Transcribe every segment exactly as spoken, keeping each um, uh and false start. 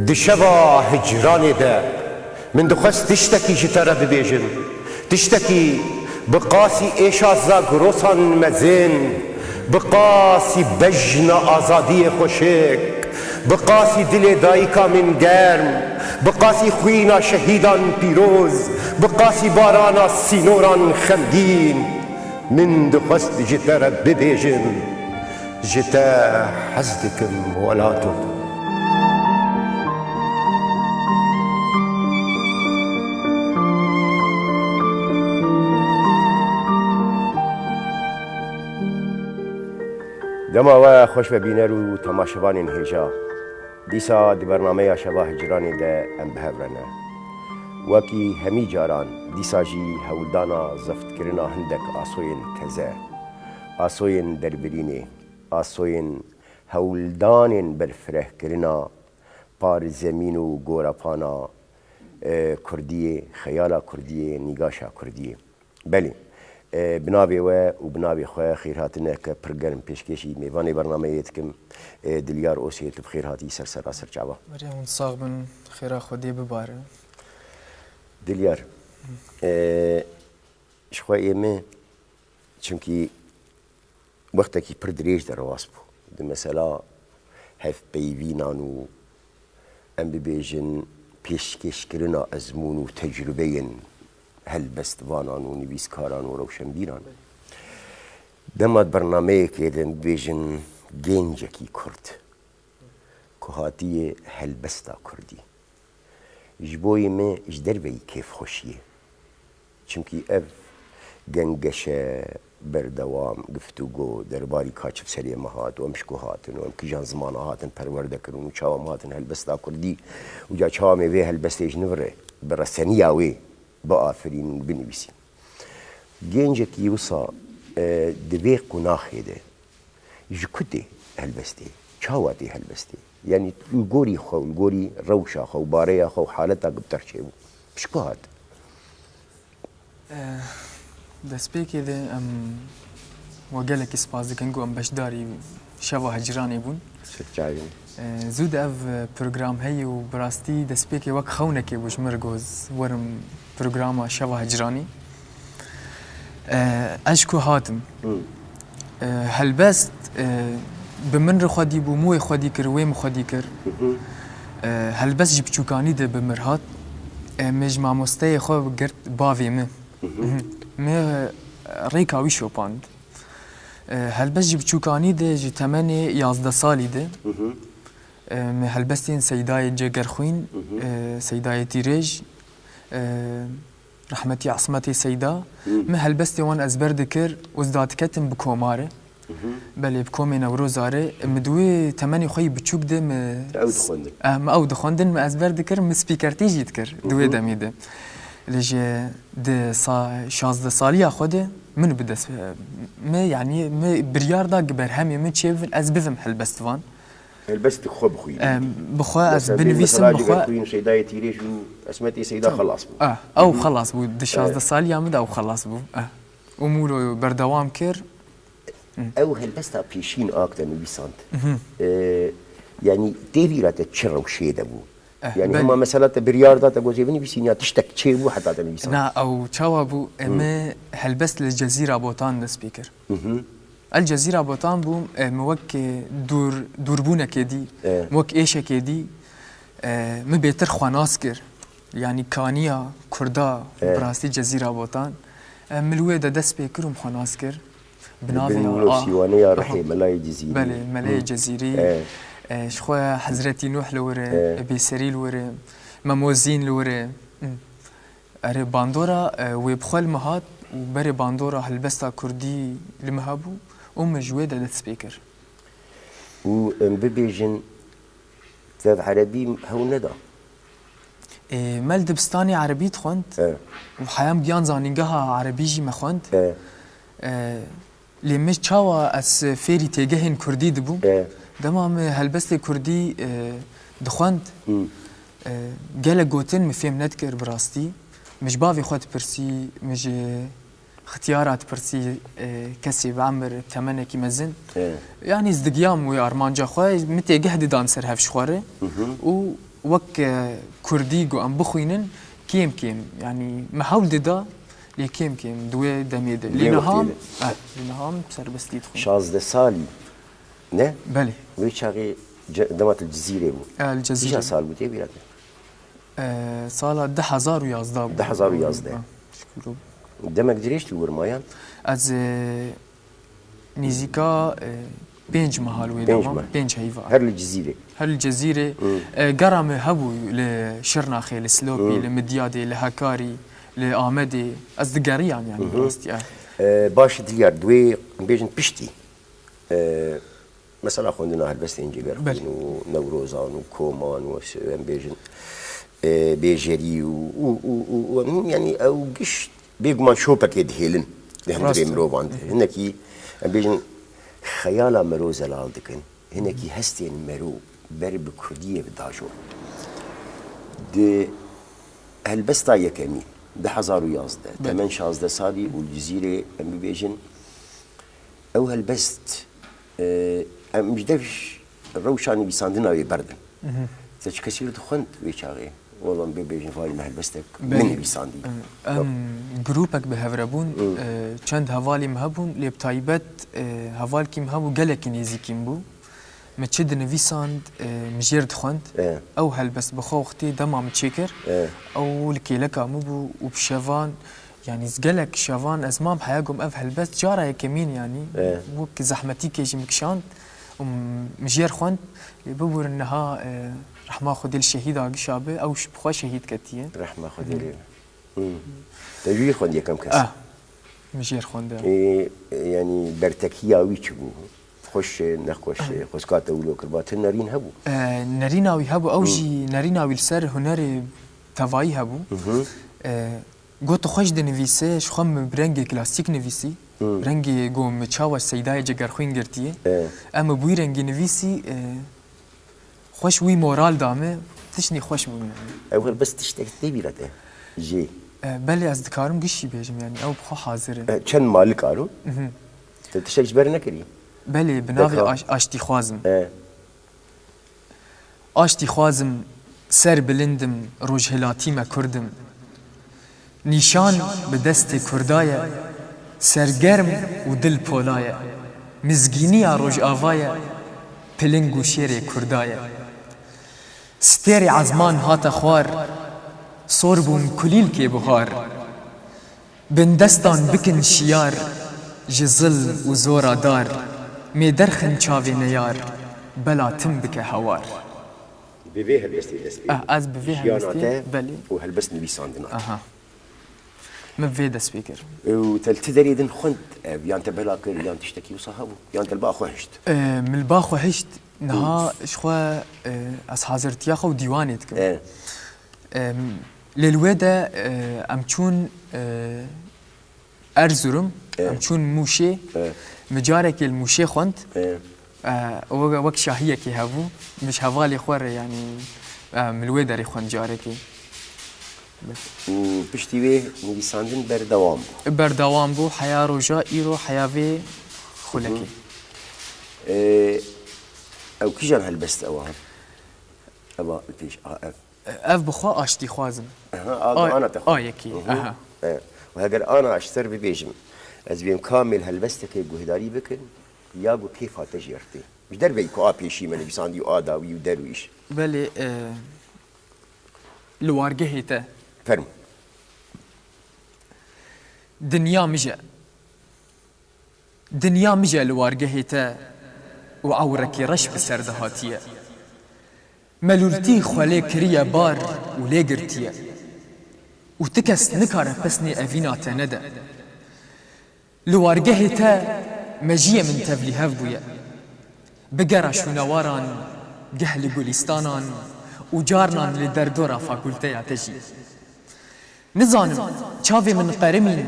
Di şeva hicranê de min dixwest tiştekî ji te re bibêjim. Tiştekî bi qasî êşa zagrosan mezin, bi qasî bejna azadiyê xweşik, bi qasî dilê dayika min germ, bi qasî xwîna şehîdan pîroz, bi qasî barana sînoran xemgîn. Min dixwest ji te re bibêjim. Ji te hez dikim welato. Dema we xweş be bîner û temaşevanên hêja. Dîsa di bernameya Şeva Hicranê de em bi hev re ne. Wekî hemî caran, dîsa jî hewldana zeftkirina hindek asoyên teze, asoyên derbirînê, asoyên hewldanên berfirehkirina par zemîn û gorapana, e, Kurdiyê, xeyala Kurdiyê, nîgaşa Kurdiyê. Belê, e, bi navê we û bi navê xwe xêrhatineke pir germ pêşkêşî mêvanê bernameyê dikim. E, Dilyar Osê, tu bi xêr hatî ser sera ser çava. Merê hûn sax bin, xêra Xwedê bibare. Dilyar, e, ji xwe ê me, çimkî wextekî pir dirêj derbas bû. Di mesela hevpeyvînan û, em bibêjin, pêşkêşkirina ezmûn û tecrubeyên helbestvanan û nivîskaran û rewşenbîran. Dema di bernameyekê de em bibêjin gencekî Kurd ku hatiye helbesta Kurdî. Ji bo yê me ji derveyî kêfxweşî ye. Çimkî ev gengeşe berdewam, giftûgo derbarî ka çi bi serê me hat û em ji ku hatin û em kîjan zimana hatin perwerde kirin û çawa em hatin helbesta Kurdî û ca çawa em ê vê helbestê ji nû re bi reseniya wê biafirînin, binivîsîn. Gencekî wisa, e, di vê qunaxê de ji ku tê helbestê? Çawa tê helbestê? Yanî li gorî xwe û li gorî rewşa xwe û bareya xwe û haleta ku bi te re çêbû, bi çi ku hat? Eh, destpêkê de em we gelekî spas dikin ku em beşdarî Şeva Hicranê bûn. Ser çavên. Eh, zû de ev program heye û bi rastî destpêkê wek xewnekê bû ji min re ku ez werim programa Şeva Hicranê. Eh, ez ji ku hatim. Hı. Eh, helbest, eh, bi min re xwedî bû, min wê xwedî kir, wê min xwedî kir. Hı hı. Eh, helbest ji biçûkanî de bi min re hat. Eh, me ji mamosteyê xwe girt bavê min. Hı hı. Me, e, rêka wî şopand. E, helbest ji biçûkanî de, ji temenê yazdeh salî de, Hı hı. e, me helbestên Seydayê Cegerxwîn, Hı hı. e, Seydayê Tîrêj, e, rehmetî Esmetê Seyda, Hı. me helbestê wan ezber dikir û ez dadiketim bi komarê. Hı hı. Belê, bi komê Newroza re, min di wê temenê xwe yî biçûk de min Ew dixwendin. Eh, min ew dixwendin, min ezber dikir, min spîkertî jî dikir di wê Hı hı. demê de. Lê ji di sa-, şazdeh saliya xwe de min bi dest, min, yanî min biryar da gi berhemê min çêbibin, ez bibim helbestvan. Helbest xwe bixwînin. Em, bi xwe ez Mesela, binivîsim, mesela bi xwe. Cegerxwîn, Seydayê Tîrêj û Esmetê Seyda Tamam. xelas bû. Ah, ew Hı hı. xelas bû. Di E. şazdeh saliya min de ew xelas bû. Eh. Û min berdewam kir. Hı. Ew helbesta pêşîn a te nivîsand. Mhm. E, yanî tê bîra te çi rewşê de bû? Eh, Yanî belê. hema mesela te biryar da te gozê binivîsîn ya tiştek çêbû heta te nivîsand? Na, ew çawa bû? E, Hı. me helbest li Cezîra Botan dest pê kir. Mhm. El Cezîra Botan bûm, e, me wek, e, dûr, dûrbûnekê dî, E. me wek êşekê dî, e, me bêtir xwe nas kir. Yanî kaniya Kurda E. bi rastî Cezîra Botan. E, min li wê de dest pê kir û min xwe nas kir. Bi Li navê bin a-, Nûsîwaneya Aha. Rihê Melayê Cizîrî. Belê, Melayê Hı. Cizîrî. E. E, ji xwe Hezretî Nûh li wir e, E. Bêserî li wir e, Memo Zîn li wir e. Hı. Erê, bandora, e, wê bi xwe li min hat û berê bandora helbesta Kurdî li min hebû û min ji wê de dest pê kir. Û em bibêjin, te ev erebî hew neda? Ê, me li dibistanê erebî dixwend E. û heyam giyan zanîngeha erebî jî me xwend. E. E, lê min çawa ez fêrî têgehên Kurdî dibûm, E. dema min helbestê Kurdî, e, dixwend, Hı. e, gelek gotin min fêm nedikir bi rastî. Min ji bavê xwe dipirsî, min ji xitiyara dipirsî, e, kesê bi emir, temenekî mezin. E. Yanî ez digiyam wê armanca xwe, min têgeh didan ser hev ji xwe re. Hı hı. Û wek, e, kurdî ku em bixwînin, kêm kêm, yanî me hewl dida, lê kêm kêm di wê demê de. Lê niha, eh, lê niha em serbestî dixwînin. Şazdeh salî, ne? Belê. Wê çaxê ce-, dema tu li Cizîrê bû. E, li Cizîrê. Kîja sal bû, tê bîra te? E, sala du hezar û yazdeh bû. Du hezar û yazdeh. Ha, şikûr. Demek dirêj tî wir mayan? Ez, e, nêzîka, e, pênc meha li wê dema, pênc heyva. Her li Cizîrê? Her li Cizîrê. Hmm. E, gera me hebû li Şirnexê, li Silopî, hmm, li Midyadê, li Hekarî, li Amedê. Ez digeriyam, yanî, bi rastî, e. E, baş e, Dilyar, di wê, em bêjin piştî, e, mesela xwendina helbestên Cêgerxwîn û Newrozan û Koman û, em bêjin, e, Bêjerî û, û, û, û, û, yanî ew giş bêguman şopekê dihêlin li hundirê mirovan de. Hinekî, em bêjin, xeyala mero zelal dikin. Hinekî hestên mero ber bi kurdiyê ve dajo. Di helbesta yekemî, du hezar û yazdeh, temen şazdeh salî û li Cizîrê, em bibêjin, ew helbest, e, em ji dev rewşa nivîsandina wê berdin. Te çi kesî dixwend wê çaxê? Wela em bibêjin, valî me helbestek min nivîsandî. Em grûpek bi hev re bûn, e, çend hevalî me hebûn, lê bi taybet, e, hevalkî me hebû, gelekî nêzîkî min bû. Me çi dinivîsand, e, min jêr dixwend. E. Ew helbest bi xwe wextê dema min çêkir, e, ew li kêleka min bû û bi şevan, yanî ez gelek şevan ez mam heya gom ev helbest cara yekemîn, yanî, e, wek zehmetîkê jî min kişand û min jêr xwend. Lê biburin niha, e, rehma Xwedê li şehîda gişa be, ew ji bi xwe şehîd ketiye. Rehma Xwedê lê be. Hmm. Te jî xwend yekem kes? Ah, min jêr xwend, e. Ê, yanî bertekiya wî çi bû? Xweş e, nexweş e, xwezka te wilo kir, ba ti nerîn hebû? E, nerîna wî hebû, ew jî nerîna wî li ser hunerê tevayî hebû. E, got, tu xweş dinivîse, ji xwe min bi rengê klasîk nivîsî. Rengê ku min çawa Seydayê Cegerxwîn girtiye. E. Em bi wî rengî nivîsî, e, Xweş wî moral da me, tiştî xweş bû min. Ew helbest tiştek tê bîra te jê? E, belê, ez dikarim gişî bêjim, yanî ew bi xwe hazir e. E, çend malik aro? Mhm. Te tiştek ji ber nekirî? Belê, bi navê Aş-, Aştîxwazim. E. Aştîxwazim, ser bilindim, rojhilatî me kurdim. Nîşan bi destê Kurda ye, sergerm û dil pola ye. Mizgîniya Rojava ye, piling û şêrê Kurda ye. Stêrê ezman hate xwar, sor bûn kulîlkê buhar. Bindestan bikin şiyar, ji zilm û zora dar. Mê derxin çavê neyar, bela tim bike hewar. Bi vê helbestê dest pê. Ah, ez bi vê helbestê, belê. Û helbest nivîsandina. Aha. Min vê dest pê kir. Û te li ti derê din xwend ev, yan te bela kir, yan tiştekî wisa hebû, yan te li ba xwe hişt? E, min li ba xwe hişt. Niha ji xwe, e, ez hazirtiya xwe û dîwanê dikim. E. E, lê li wê de, e, em çûn, e, Erzurum, e, em çûn Mûşê. E. Min carekê li Mûşê xwend. E. E, wek, wek şahiyekê hebû. Min ji hevalê xwe re, yanî, e, min li wê derê xwend carekê. Bes. Hmm, piştî wê nivîsandin berdewam bû. Berdewam bû, heya roja îro, heya vê xulekê. E, ew kîjan helbest ew a? Ev a pêş a ev. Ev bi xwe aştîxwaz in. Aha, a, a, ana te xwe. A yekî, aha. E, û heger ana ji ser bibêjim, ez bêm kamêl helbestekê guhdarî bikin, ya ku kêfa te jê re tê. Ji derveyî ku a pêşî me nivîsandî û a dawî û der û îş. Belê, e, li wargehê te. Fermo. Dinya mij e. Dinya mij e li wargehê te û ewrekî reş bi ser de hatiye. Melûltî xwe lê kiriye bar û lê girtiye. Û ti kes nikare pesnê evîna te nede. Li wargehê te mejiyê min tevlîhev bûye. Bigera şûnewaran, geh li gulîstanan û carnan li derdora fakulteya te jî. Nizanim, çavê min qerimîn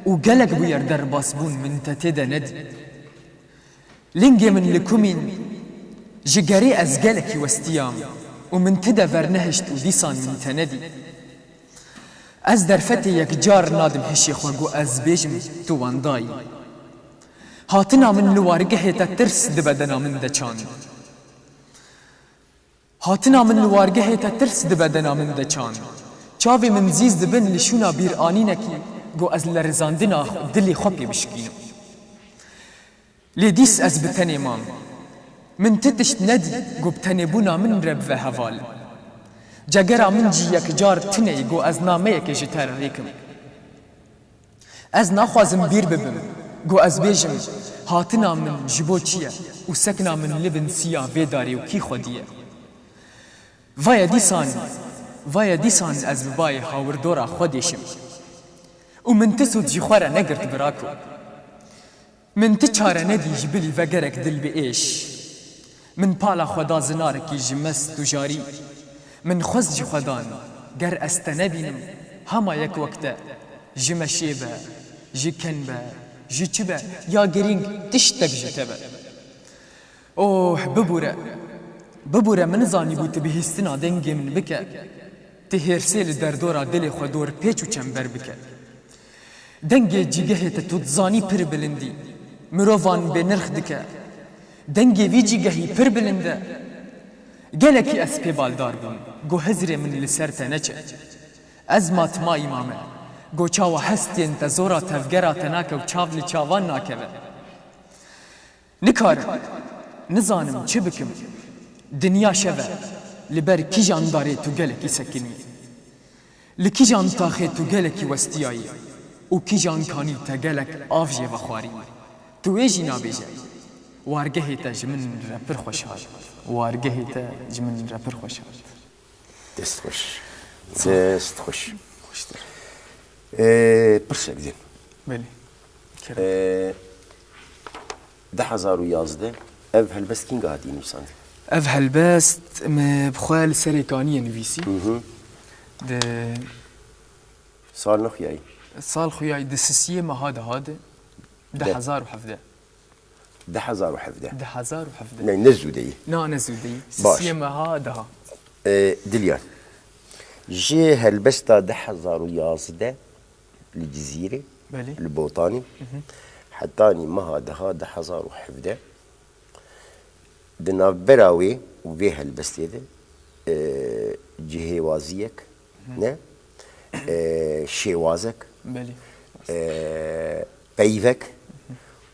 û gelek bûyer derbas bûn min te tê de nedî. Lingê min li kumîn, ji gerê ez gelekî westiyam û min ti de vernehişt û dîsan min te nedî. Ez derfetê yekcar nadim hişê xwe ku ez bêjim tu wendayî. Hatina min li wargehê te tirs di bedena min de çand. Hatina min li wargehê te tirs dibe dena min de çand. Çavê min zîz dibin li şûna bîranînekî, go ez lerizandina xwe, dilê xwe pê bişkînim. Lê dîs ez bi tenê mam. Min ti tişt nedî, go bi tenêbûna min re bive heval. Cegera min jî yekcar tune ye, go ez nameyekê ji te re rêkim. Ez naxwazim bîr bibim, go ez bêjim, hatina min ji bo çi ye û sekna min li bin siya vê darê û kî xwedî ye? Vaye dîsan, vaye dîsan ez bi bayê hawirdora xwe dêşim. Û min ti sûd ji xwe re negirt birako. Min ti çare nedî ji bilî vegerek dil bi êş. Min pala xwe da zinarekî ji mest û jarî. Min xwest ji xwe dan, ger ez te nebînim, hema yek wek te, ji meşê be, ji ken be, ji çi be, ya girîng tiştek ji te be. Oh, bibûre, bibûre min zanîbû tu bihîstina dengê min bike, tu hêrsê li derdora dilê xwe dor pêç û çember bike. Dengê cîgehê te tu dizanî pir bilind î, mirovan bênirx dike. Dengê vî cîgehî pir bilind e. Gelekî ez pê baldar bûm, go hizrê min li ser te neçe. Ez matmayî mame, go çawa hestên te zora tevgera te nake û çav li çavan nakeve. Nikarim, nizanim çi bikim. Dinya şev e, li ber kîjan darê tu gelekî sekinî? Li kîjan taxê tu gelekî westiyayî û kîjan kanî te gelek av jê vexwarî? Tu wê jî nabêje. Wargehê te ji min re pir xweş hat. Wargehê te ji min re pir xweş hat. Dest xweş. Dest xweş. Xweştir. Ee, pirsek din. Belê. Kerem. Ee, du hezar û yazdeh ev helbest kînga hatî nivîsandin? Ev helbest me bi xwe li serê kaniyê nivîsî. Hı hı. Di Sal nexuyayî? Sal xuyayî di sisiyê meha deha de. De. Du hezar û hevdeh. Du hezar û hevdeh. Du hezar û hevdeh. Ne, ne zû de yî. Na, ne zû de yî. Baş. Sisiyê meha deha. Ee, Dilyan. Ji helbesta du hezar û yazdeh li Cizîrê, Belê. Li Botanî, Hı hı. Hetanî meha deha du hezar û hevdeh, di navbera wê û vê helbestê de, e, cihêwaziyek, Hı. ne, e, şêwazek, Belê. e, peyvek Hı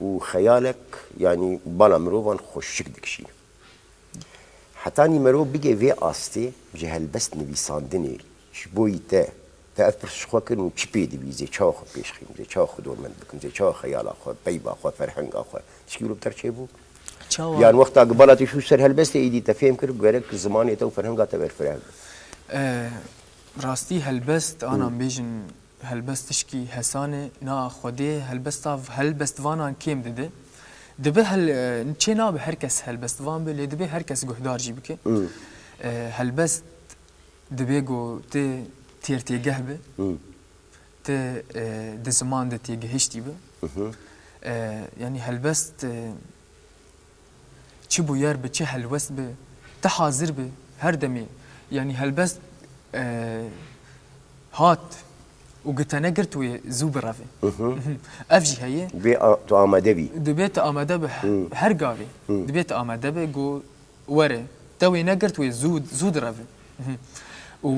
hı. û xeyalek, yanî bala mirovan xweşik dikişîne. Hetanî merov bigê vê astê ji helbest nivîsandinê, ji bo yî te, te ev pirs ji xwe kirin û çi pê dibî, zê çawa xwe pêşxînim, zê çawa xwe dormend bikim, zê çawa xeyala xwe, peyva xwe, ferhenga xwe, tişkî wilo bi te re çêbû? Çawa? Yan wexta ku bala te şû ser helbestê, êdî te fêm kir ku gerek zimanê te û ferhenga te berfireh be. E, rastî helbest, ana Hı. bêjin, Helbest tişkî hesan e, na Xwedê helbesta, helbestvanan kêm dide. Dibe hel-, e, çê nabe her kes helbestvan be, lê dibe her kes guhdar jî bike. Hmm. E, helbest dibe ku ti têr têgeh be, Hmm. ti, e, di ziman de têgihiştî be. Mhm. E, yanî helbest, e, Çi bûyer bi, çi helwest bi, ti hazir bi, her demê. Yanî helbest, e, hat û gi te negirt wê zû bireve. Mhm. Ev jî heye. Bê a-, tu amade bî. Dibê tu amade bi he-, Hı. her gavê. Hı. Dibê tu amade bi, got, were. Te wê negirt wê zû, zû direve. Mhm. Û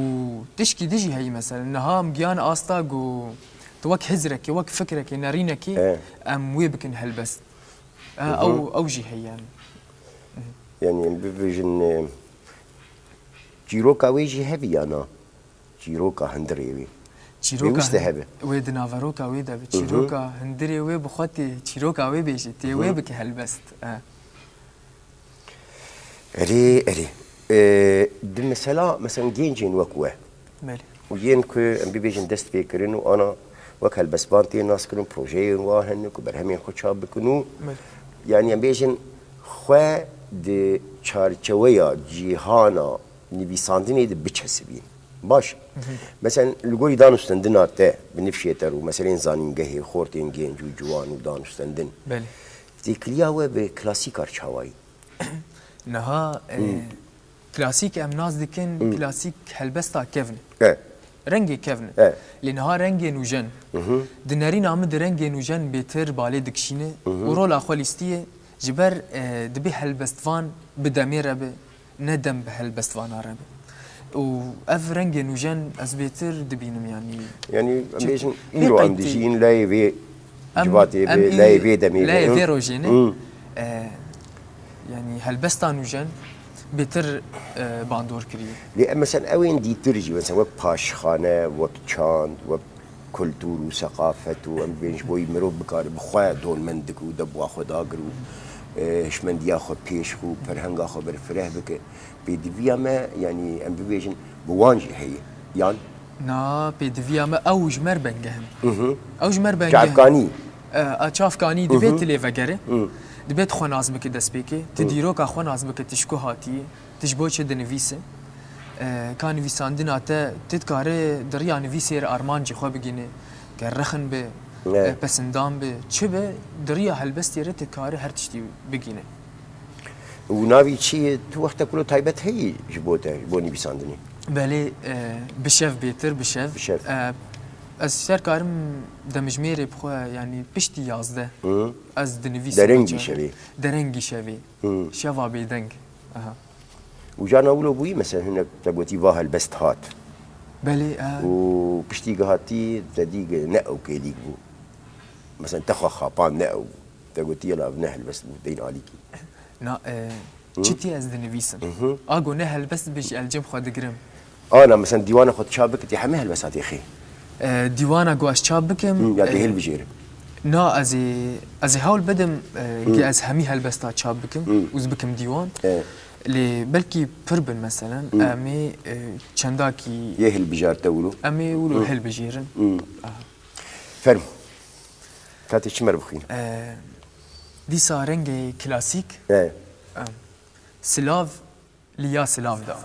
tişkî din jî heye mesela. Niha em giyan asta ku tu wek hizrekê, wek fikrekê, nerînekê E. em wê bikin helbest. E, Hı hı. ew, ew jî heye. Yanî em bibêjin, e, çîroka wê jî hebe ya na? Çîroka hundirê wê. Çîroka Pêwîst e hin-, hebe. wê di naveroka wê de be. Hı hı. Çîroka hundirê wê bi xwe tê çîroka wê bêje, tê Hı hı. wê bike helbest. E. Erê, erê. E, di mesela, mesela gencên wek we. Belê. Û yên ku em bibêjin dest pê kirin û ana wek helbestvan tên naskirin, projeyên wan hene ku berhemên xwe çap bikin û Belê. yanî em bêjin xwe di çarçeweya cîhana nivîsandinê de biçesibîn. Baş. Hı hı. Mesela li gorî danûstendina te, binivşê te rû, meselên zanîngehê, xortên genc û ciwan û danûstendin. Belê. Têkiliya we bi klasîkar çawa ye? Niha, e, Hmm. klasîk em nas dikin, Hmm. klasîk helbesta kevn e. E. Rengê kevn e. E. Lê niha rengê nûjen. Hı hı. Di nerîna min de rengê nûjen bêtir balê dikişîne Hı hı. û rola xwe lîstiye. Ji ber, e, dibê helbestvan bi demê re be, ne dem bi helbestvana re be. Û ev rengê nûjen ez bêtir dibînim, yanî. Yanî em Çi- bêjin Hê îro em qeydî- dijîn layê vê Em- civatê em vê, ê- layê vê demê layê vê. vê rojê ne. Hı. E, yanî helbesta nûjen bêtir e, bandor kiriye. Lê em mesela ewên dîtir jî mesela wek paşxane, wek çand, wek kultur û seqafet û em bêjin ji bo mirov bikare bi xwe donmend dike û de bi xwe dagir û e, hişmendiya xwe pêş xwe û ferhenga xwe berfireh bike. Pêdiviya me, yanî em bibêjin bi wan jî heye. Yan? Na pêdiviya me ew ji me re bengeh in. Hı hı. Ew ji me re bengeh in. Çavkanî. E, a çavkanî Hı divê hı. tu lê vegere. Hı. Divê tu xwe nas bike destpêkê. Tu Hı. dîroka xwe nas bike, tu ji ku hatiyî, tu ji bo çi dinivîse. E, ka nivîsandina te, tu dikarî di riya nivîsê re armancê xwe bigînî. Ger rexin be, Ne. e, pesindan be, çi be, di riya helbestê re tu dikarî her tiştî bigînî. Û navî çi ye? Tu wextek wilo taybet heyî ji bo te, ji bo nivîsandinê? Belê, e, bi şev bêtir, bi şev. Bi şev. E, ez ser karim demjimêrê bi xwe, yanî piştî yazdeh, Hı. ez dinivîsim. Derengî Car- şevê. Derengî şevê. Hı. Şeva bêdeng. Aha. Û carna wilo bûyî mesela hinek te gotî va helbest hat. Belê, e, Û piştî gihatî te dî ne ew kêlîk bû. Mesela te xwe xapan ne ew bû. Te gotî yela ev ne helbest bû, deyn alîkî. na, e, çi tî ez dinivîsim. Hı hı. Ago ne helbest be jî el cem xwe digirim. Ana mesela dîwana xwe tu çap bikitî hemî helbesta tê xê. E, dîwana ku ez çap bikim. Hı, ya tê e, hilbijêrim. Na, ez ê, ez ê hewl bidim, e, ki ez hemî helbesta çap bikim Hı. û ez bikim dîwan. E, Lê belkî pir bin meselen, em ê, e, çendakî yê hilbijar te wilo. Em ê wilo hilbijêrin. Hı. Fermo. Katê çi me re bixwîne? E, dîsa rengê klasîk, E, em, silav li ya silav da.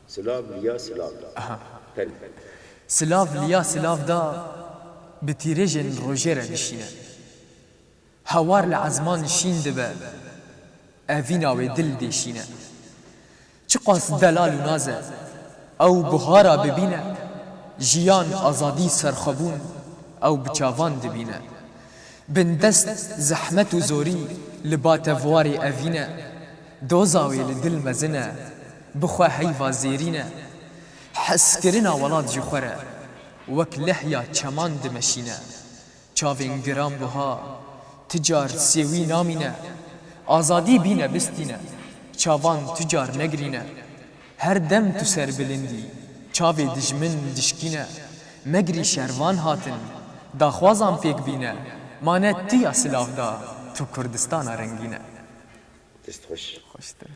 Silav li ya silav da. Fermo. Silav li ya silav da, bi tîrêjên rojê re dişîne. Hewar li ezman şîn dibe, evîna wê dil dêşîne. Çiqas delal û naz e, ew buhara bibîne, jiyan, azadî, serxwebûn, ew bi çavan dibîne. Bindest, zehmet û zorî li ba tevwarê evîne, doza wê li dil mezin e, bi xwe heyva zêrîn e. Hezkirina welat ji xwe re, wek lehya çeman dimeşîne. Çavên giran buha, ti car sêwî namîne. Azadî bîne bistîne, çavan tu car negirîne. Her dem tu serbilind î, çavê dijmin dişkîne. Megirî şervan hatin, daxwazan pêk bîne. Ma ne tu ya silav da, tu Kurdistana rengîn e. Dest xweş. Xweştir.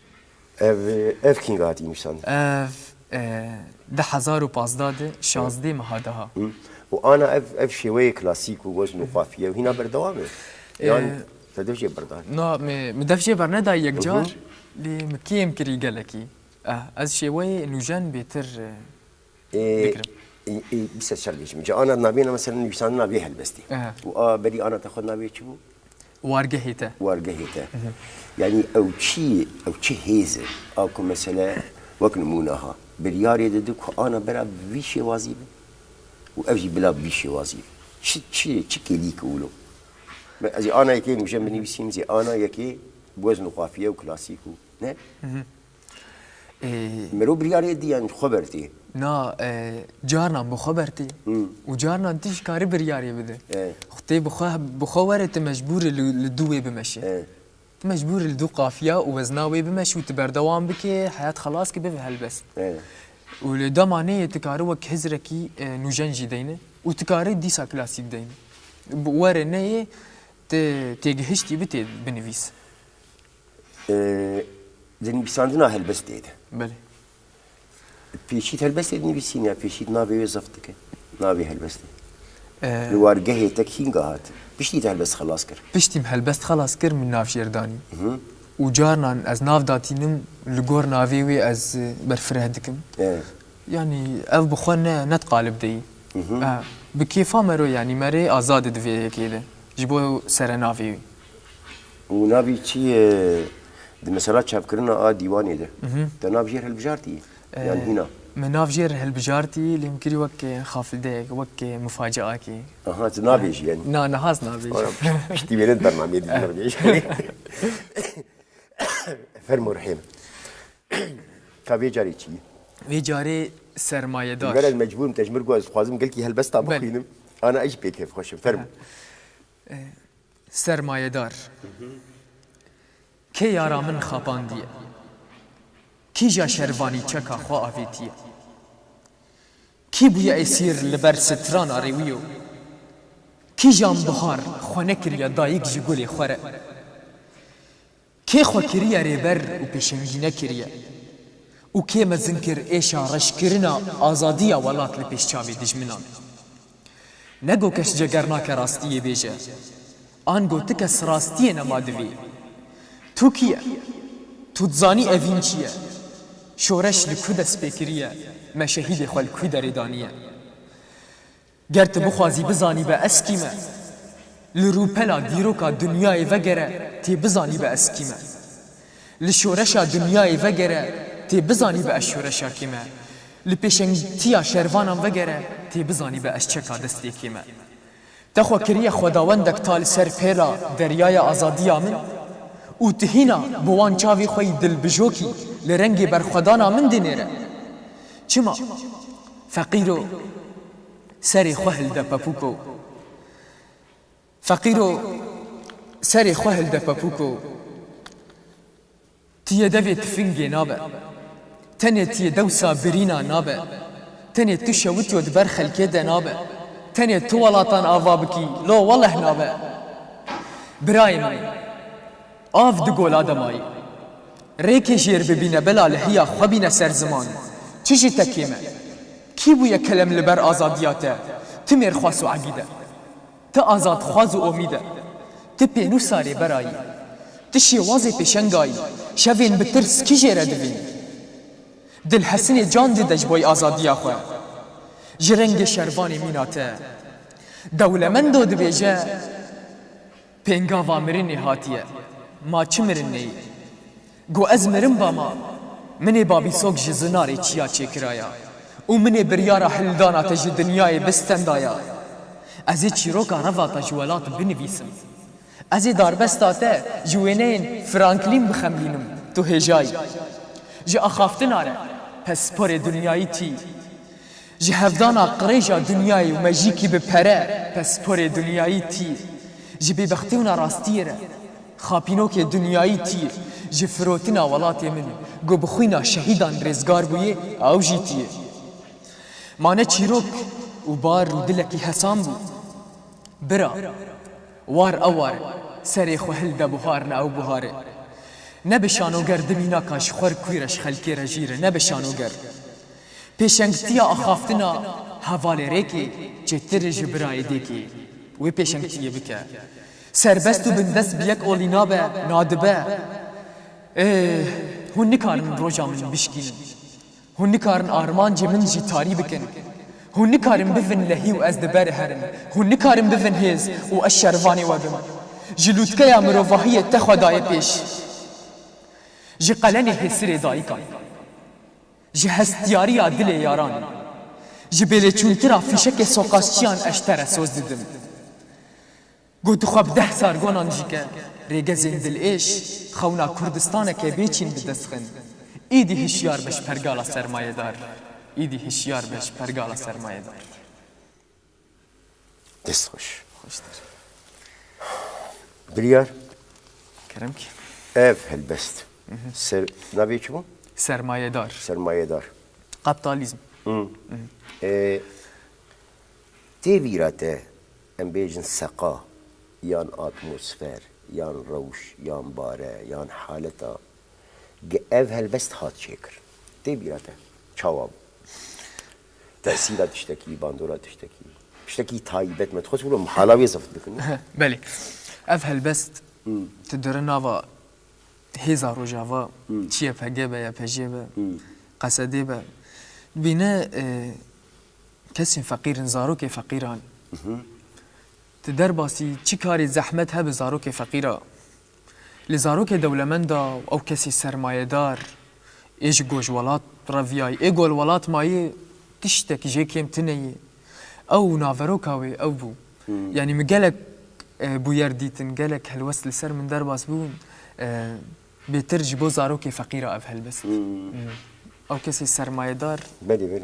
Ev, ev kînga hatî nivîsandin? Ev, e, du hezar û pazdeh de, şazdeh meha daha. Hı. Û ana ev, ev şêweyê klasîk û wezn û qafiye û hîna berdewam e? Yan E, te dev jê berdan? Na, me, me dev jê bernedayî yek Hı hı. car, lê me kêm kirî gelekî. Eh, ez şêweyê nûjen bêtir, e, Ê, Dikirim. ê, ê, bîst ser bêjim. Ca ana navê ne mesela nivîsandina vê helbestê. Aha. Û a berî ana te xwe navê çi bû? Wargehê te. Wargehê te. Yanî ew çi, ew çi hêz e? A ku mesele wek nimûne ha. Biryarê dide ku ana bera bi vî şêwazî be. Û ev jî bila bi vî şêwazî be. Çi, çi, çi kêlîk e wilo? Be, ez ê ana yekê nûjen binivîsîm, zê ana yekê bi wezn û qafiye û klasîk û, ne? Ê, Mirov biryarê dî yan xwe bertê. Na, e, carnan bi xwe bertê. Hı. Û carnan tu ji karî biryarê bide. E. Xwe tê bi xwe, bi xwe were tu mecbûr î li, li dû wê bimeşe. E. Tu mecbûr î li dû qafiya û wezna wê bimeşe û tu berdewam bike, heyat xelas ke bibe helbest. E. Û li dema neyê tu karî wek hizrekî, e, nûjen jî deyne û tu karî dîsa klasîk deyne. Bi were neyê tu têgihiştî bi tê binivîs. E, di nivîsandina helbestê de. Belê. Pêşît helbestê dinivîsîne ya pêşît navê wê zeft dike? Navê helbestê. E, Li wargehê te kînga hat? Piştî te helbest xelas kir. Piştî min helbest xelas kir, min navjêr danî. Hı. Û carnan ez nav datînim, li gor navê wê ez, e, berfireh dikim. E. Yanî ev bi xwe ne, ne diqalib deyî. Hı hı. E, bi kêfa mero, yanî merê azad di vê yekê de. Ji bo serenavê wî. Û navî çi ye? Di mesela çapkirina a dîwanê de. Mhm. Te nav jêr hilbijartî? E, Yan hîna? Me nav jêr hilbijartî, lê min kirî wek, e, xafildeyek, wek, e, mufacaakê. Aha, tu nabêjî yanî? Na, niha ez nabêjim. Piştî wêne di bernameyê de nabêjî. Fermo Rihîm. Ka vê carê çi ye? Vê carê sermayedar. Vera ez mecbûr im, te ji min got ez dixwazim gelkî helbesta Belê. bixwînim. Ana ez jî pê kêfxweş im. Fermo. Aha. E, sermayedar. Kê yara min xapandiye? Kîja şervanî çeka xwe avêtiye? Kî bûye esîr li ber strana rêwiyo? Kîjan bihar xwe nekiriye dayik ji gulê xwe re? Kê xwe kiriye rêber û pêşengî nekiriye? Û kê mezin kir êşa reşkirina azadiya welat li pêş çavê dijminan? Nego kes ceger nake rastiyê bêje. Ango ti kes rastiyê nema divê. Tu kî ye? Tu dizanî evîn çi ye? Şoreş li ku dest pê kiriye? Me şehîdê xwe li ku derê daniye? Ger tu bixwazî bizanîbe ez kî me, li rûpela dîroka dinyayê vegere tê bizanîbe ez kî me. Li şoreşa dinyayê vegere tê bizanîbe ez şoreşa kê me. Li pêşengtiya şervanan vegere tê bizanîbe ez çeka destê kê me. Te xwe kiriye xwedawendek ta li ser pêla deryaya azadiya min û tu hîna bi wan çavê xwe yî dilbijokî li rengê berxwedana min dinêre. Çima? Feqîro, serê xwe hilde pepûko. Feqîro, serê xwe hilde pepûko. Tu yê devê tifingê nabe. Tenê tu yê dewsa birîna nabe. Tenê tu şewitiyo di ber xelkê de nabe. Tenê tu welatan ava bikî, lo weleh nabe. Birayê min, av di gola de mayî. Rêkê jêr bibîne bila li hiya xwe bîne ser ziman. Çi ji te kêm e? Kî bûye kelem li ber azadiya te? Ti mêrxwas û egîd e. Ti azadxwaz û omîd e. Ti pênûsa rêbera yî. Ti şêwazê pêşenga yî. Şevên bi tirs kî jê re divîn? Dilhesinê can dide ji boy azadiya xwe. Ji rengê şervanê mîna te. Dewlemendo dibêje, pêngava mirinê hatiye. Ma çi mirin neyê? Got, ez mirim bama, minê babîsok ji zinarê çiya çêkiraya û minê biryara hildana te ji dinyayê bistendaya. Ez ê çîroka reva te ji welat binivîsim. Ez ê darbesta te ji wêneyên Franklîn bixemlînim, tu hêjayî. Ji axaftina re, pesporê dinyayî tî. Ji hevdana qirêja dinyayê û mejîkî bi pere, pesporê dinyayî tî. Ji bêbextî û nerastiyê re, xapînokê dinyayî tî. Ji firotina welatê min, ku bi xwîna şehîdan rêzgar bûye, ew jî tî. Ma ne çîrok û bar û dilekî hesan bû. Bira, war ew war e, serê xwe hilde buhar ne ew buhar e. Ne bi şanoger dimînaka ji xwe re kûr e, ji xelkê re jîr e, ne bi şanoger. Pêşengtiya axaftina hevalê rêkê çêtir e ji birayê dêkê. Wê pêşengtiyê bike. Serbest û bindest bi yek olî nabe, nadibe. Ê, hûn nikarin roja min bişkînin. Hûn nikarin armancê min jî tarî bikin. Hûn nikarin bivin lehî û ez li ber herim. Hûn nikarin bivin hêz û ez şervanê we bim. Ji lûtkeya mirovahiyê te xwe daye pêş. Ji qelenê hêsirê dayikan. Ji hestiyariya dilê yaran. Ji bêlêçûntira fîşekê soqasçiyan ez ji te re soz didim. Got, tu xwe bi deh zargonan jî ke, rêgezên dilêş, xewna Kurdistaneke bêçîn bi dest xin. Îdî hişyar be ji pergala sermayedar. Îdî hişyar be ji pergala sermayedar. Dest xweş. Xweştir. Biryar. Kerem ki. Ev helbest. Ser, navê çi bû? Sermayedar. Sermayedar. Kapitalizm. Hı. E, Tê vîra te, em bêjin seqa, yan atmosfer, yan rewş, yan bare, yan haleta, ge-, ev helbest hat çêkir. Tê vîra te, çawa bû? Tesîra tiştekî, bandora tiştekî, tiştekî taybet me. Dixwest wilo mixala wê zeft bikin. Belê. Ev helbest Hmm. tu diri nava hêza Rojava, Hmm. çi Y P G be, Y P J be, Hmm. Q S D be, dibîne, e, kesên feqîr in, zarokê feqîran. Mhm. Tu derbasî çi karê zehmet hebe zarokê feqîra. Li zarokê dewlemenda ew kesê sermayedar, ê ji goj welat reviyayî, ê gol welat mayî tiştek jê kêm tune yê. Ew naveroka wê ew bû. Hmm. Yanî min gelek, e, bûyer dîtin, gelek helwest li ser min derbas bûn. E, bêtir ji bo zarokê feqîra ev helbest. Hmm. Hmm. Ew kesê sermayedar. Belê, belê.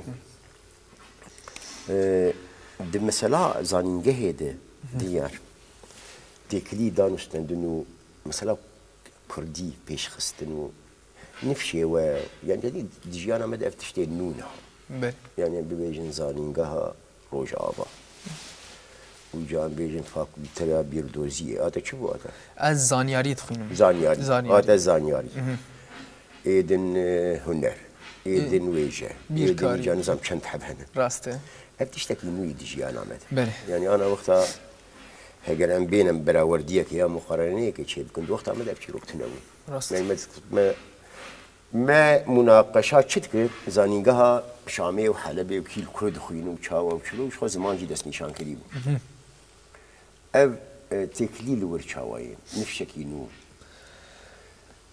Ee, di mesela zanîngehê de diyar têkilî danûstendin û mesela kurdî pêşxistin û nifşê we, yani, di jiyana me de ev tiştê nû ne. Belê. Yani bibêjin zanîngeha Rojava. Û can bêjin fakulteya bîrdoziyê. Ate çi bû ate? Ez zanyarî dixwînim. Zanyarî. Zanyarî. Ate zanyarî. Ê din e, huner. Ê din wêje. Ê din Bîrkarî. Can nizam çend heb hene. Rast e. Ev tiştekî nû yî di jiyana me de. Belê. Yani ana wexta heger em bênin berawerdiyekê ya muqareneyekê çêbikin, di wexta me de ev çîrok tune bû. Rast. Yani me, me, me munaqeşa çi dikir? Zanîngeha Şamê û Helebê û kî li ku dixwîn û çawa û çilo û ji xwe ziman jî destnîşankirî bû. Ev e, têkilî li wir çawa ye? Nifşekî nû.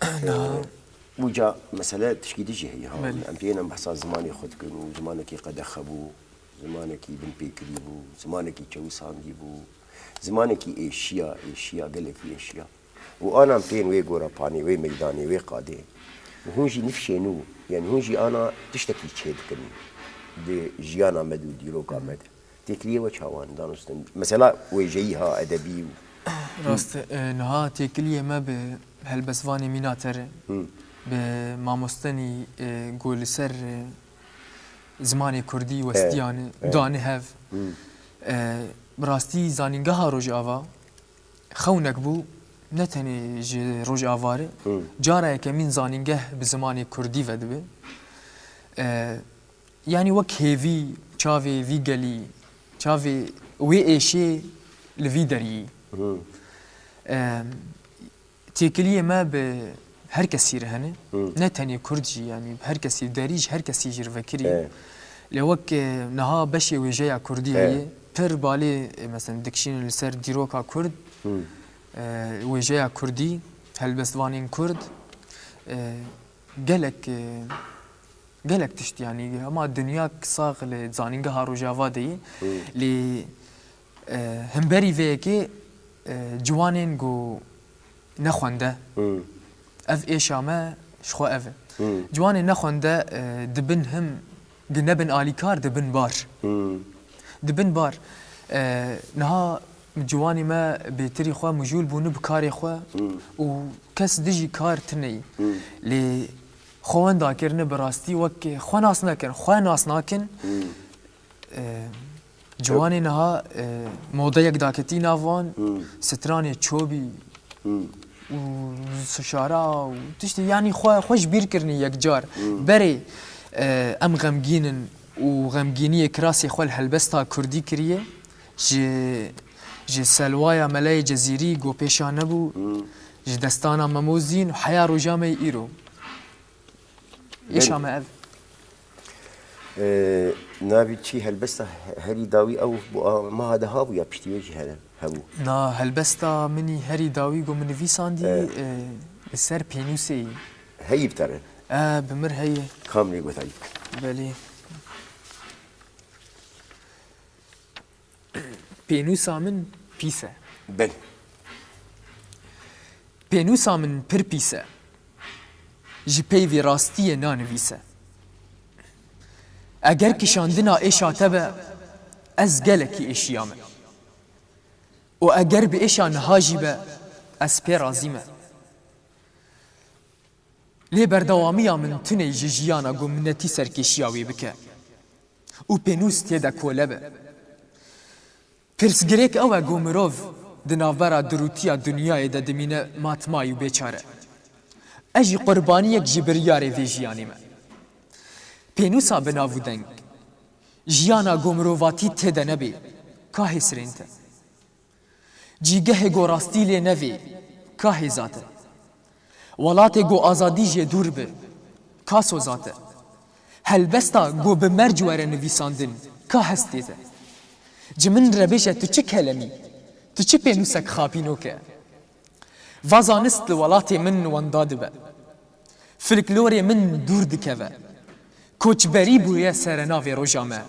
E, Ûca mesele tişkî din jî heye ha. Belê. Em pê yên em behsa zimanê xwe dikin û zimanekî qedexe bû, zimanekî binpêkirî bû, zimanekî çewisandî bû, zimanekî êşiya, êşiya, gelekî êşiya. Û ana em pê yên wê gorapanê, wê meydanê, wê qadê. Û hûn jî nifşê nû, yani hûn jî ana tiştekî çêdikin di jiyana me de û dîroka me de. Têkiliyê we çawan danûstin? Mesela wêjeyî ha, edebî û Rast e, niha têkiliyê me bi helbestvanê Mîna Terê, Hı. bi mamostenî e, ku li ser e, zimanê kurdî westiyane, e. Danî hev. Hı. E, bi rastî zanîngeha Rojava xewnek bû, ne tenê ji Rojava re. Hı. Cara yekemîn zanîngeh bi zimanê kurdî vedibe. E, Yanî wek hêvî, çavê vî gelî, çavê wê êşê li vî deriyî. Hı. Em, têkiliyê me bi her kesî re hene. Hı. Ne tenê kurd jî, yanî bi her kesî, derî ji her kesî jî re vekirî. E. Lê wek, e, niha beşê wêjeya kurdî E. heye, pir balê, e, mesela dikişînin li ser dîroka kurd, Hı. e, wêjeya kurdî, helbestvanên kurd, e, gelek, e, gelek tişt, yanî hema dinya sax li zanîngeha Rojava de ye. Hı. Lê, e, hemberî vê yekê, e, ciwanên ku nexwende, Hı. ev êşa me ji xwe ev e. Hı. Ciwanên nexwende, e, dibin him, gi nebin alîkar, dibin bar. Hı. Dibin bar. E, niha ciwanê me bêtirî xwe mijûl bûne bi karê xwe Hı. û kes dijî kar tune ye. Hı. Lê xwe wenda kirine bi rastî wek xwe nas nekin, xwe nas nakin. Hı. E, ciwanê niha, e, modeyek daketî nav wan, Hı. stranê çobî Hı. û sişara û tiştê, yanî xwe, xwe ji bîr kirinî yekcar. Berê, e, em xemgîn in û xemgîniyê kirasê xwe li helbesta kurdî kiriye. Ji, ji Selwaya Meleyê Cezîrî ku pêşa nebû, ji destana Memo Zîn û heya roja me yê îro. Êşa me ev. Ee, navê çi helbesta herî dawî ew bû, a, meha de habû ya piştî wê jî here hebû? Na helbesta min î herî dawî ku min nivîsandî, Evet. e, li ser pênûsê yî. Heyî bi te re? E, bi mir heye. Kam lê guhdarî bike? Belê. Pênûsa min pîs e. Belê. Pênûsa min pir pîs e. Ji peyvê rastiyê nanivîse. Eger kişandina êşa te be, ez gelekî êşiyame. Û eger bi êşa niha jî be, ez pê razî me. Lê berdewamiya min tuney ji jiyana ku minetî serkêşiya wê bike û pênûs tê de kole be. Pirsgirêk ew e ku mirov di navbera dirûtiya dinyayê de dimîne matmayî û bêçare. Ez jî qurbaniyek ji biryarê vê jiyanê me. Pênûsa bi nav û deng, jiyana ku mirovatî tê de nebê, ka hêsirên te. Cîgehê ku rastî lê nevê, ka hêza te. Welatê ku azadî jê dûr bi, ka soza te. Helbesta ku bi merc were nivîsandin, ka hestê te. Ji min re bêje tu çi kelemî, tu çi pênûsek xapînok e. Va zanist li welatê min wenda dibe. Folklorê min dûr dikeve. Koçberî bûye serenavê roja me.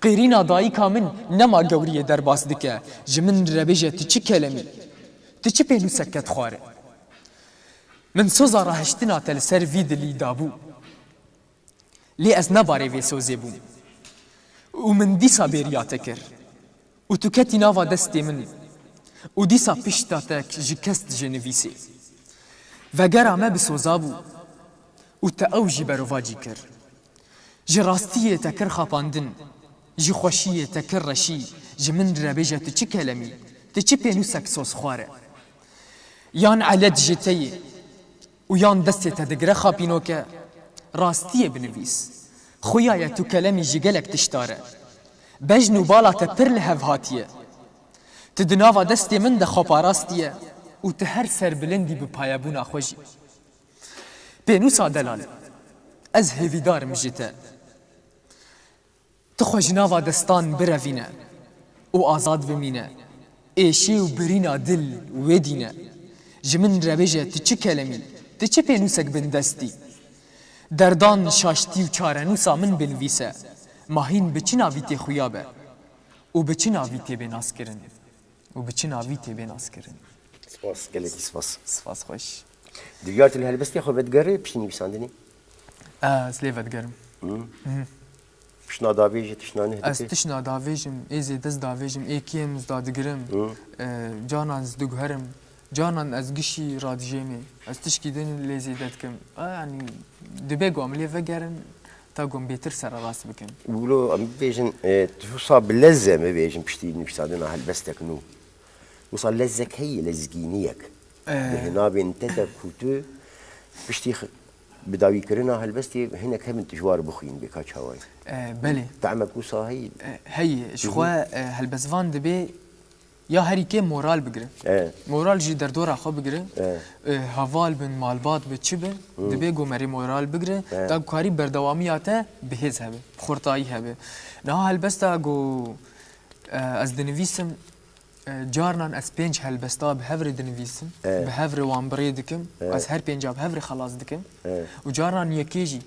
Qêrîna dayika min nema gewriyê derbas dike. Ji min re bêje tu çi kelemî? Tu çi pênûsek ket xware? Min soza rahiştina te li ser vî dilî dabû. Lê ez ne barê vê sozê bûm. Û min dîsa bêriya te kir. Û tu ketî nava destê min. Û dîsa pişta te ji kes ji nivîsê. Vegera me bi soza bû. Û te ew jî berovacî kir. Ji rastiyê te kir xapandin. Ji xweşiyê te kir reşî. Ji min re bêje tu çi kelemî, tu çi pênûsek sozxwar e. Yan elet ji te yê. Û yan destê te digire xapînoke, rastiyê binivîs. Xuya ye tu kelemî ji gelek tişta re. Bejn û bala te pir li hev hatiye. Tu di nava destê min de xwe parastiye û tu her serbilindî bi payebûna xwe jî. Pênûsa delal, ez hêvîdar im ji te. Tu xwe ji nava destan birevîne û azad bimîne. Êşê û birîna dil wê dîne. Ji min re bêje, tu çi kelemî, tu çi pênûsek bindestî. Derdan, şaştî û çarenûsa min binivîse. Ma hîn bi çi navî tê xuya be û bi çi navî tê bê naskirin û bi çi navî tê bê naskirin. Spas, gelekî spas. Spas xweş. Diryar tu li helbestê xwe vedigerî piştî nivîsandinê? Ez lê vedigerim. Hı. Hı. Tişna davêjî, tişna neh dikî? Ez tişna davêjim, ê zêde ez davêjim, ê kêm ez dadigirim. Hı. E, canan ez diguherim, canan ez gişî radijêmê. Ez tişkî din lê zêde dikim. E, yanî dibe ku em lê vegerin, ta ku em bêtir sererast bikin. Wilo em bibêjin, e, tu wisa bi lez e, em bibêjin piştî nivîsandina helbestek nû. Wisa lezek heye, lezgîniyek. E. Di hinavên te de ku tu piştî x-, bi dawîkirina helbestê hinek hebin tu ji war bixwîn bê ka çawayî. E, belê. Temek wisa heye. E, heye. Ji Hı hı. xwe, e, helbestvan dibê ya herî kêm moral bigire. E. Moral jî derdora xwe bigire. E. E, heval bin, malbat bi, çi bi, Hı. dibê ku merê moral bigire. E. Da ku karî berdewamiya te bi hêz hebe, bi xurtayî hebe. Niha helbesta ku, e, ez dinivîsim, E, carnan ez pênc helbesta bi hev re dinivîsim, E. bi hev re wan bi rê dikim, E. ez her pênca bi hev re xelas dikim. E. Û carnan yekê jî.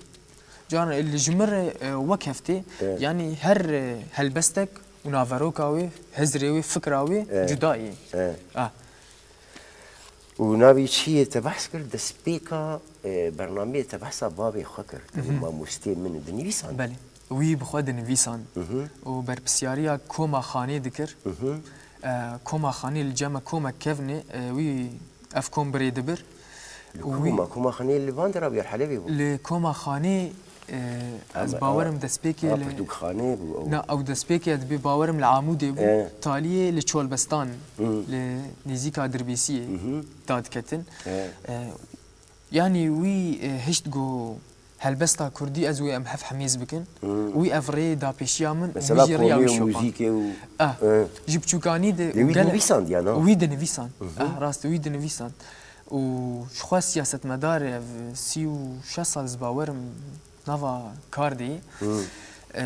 Carnan li ji min re, e, wek heftê, E. yanî her, e, helbestek û naveroka wê, hizrê wê, fikra wê E. cuda ye. E. Ah. Û navê çi ye te behs kir, destpêka, e, bernameyê te behsa bavê xwe kir. Te Mhm. mamostê min dinivîsan. Belê. Wî bi xwe dinivîsan Mhm. û berpirsiyariya koma xanê dikir. Mhm. E, koma xanê li cem me komek kevnê, e, wî ev kom bi rê dibir. Li Û wî koma, koma xanê li van dera bû ya Helebê bû? Li koma xanê, e, ez Ama, bawerim a, destpêkê a, li pirtûkxanê bû ew. Na, ew destpêkê dibê bawerim li Amûdê bû. E. Taliyê li Çolbestan, Hı. li nêzîka Dirbêsiyê Mhm. dadiketin. E. E, Yanî wî, e, hişt ku helbesta kurdî ez wê em hev hemêz bikin. Hmm. Wî ev rê da pêşiya min û Mesela wî jî riya komê wî û şopand. muzîkê û, Ah, eh. ji biçûkanî de Lê û wî gelek dinivîsand ya, na? Wî dinivîsand. Mhm. Ah, rast, wî dinivîsand. Û ji xwe siyasetmedar e, ev sî û şeş sal ez bawerim nava kar de ye. Hmm. Eh,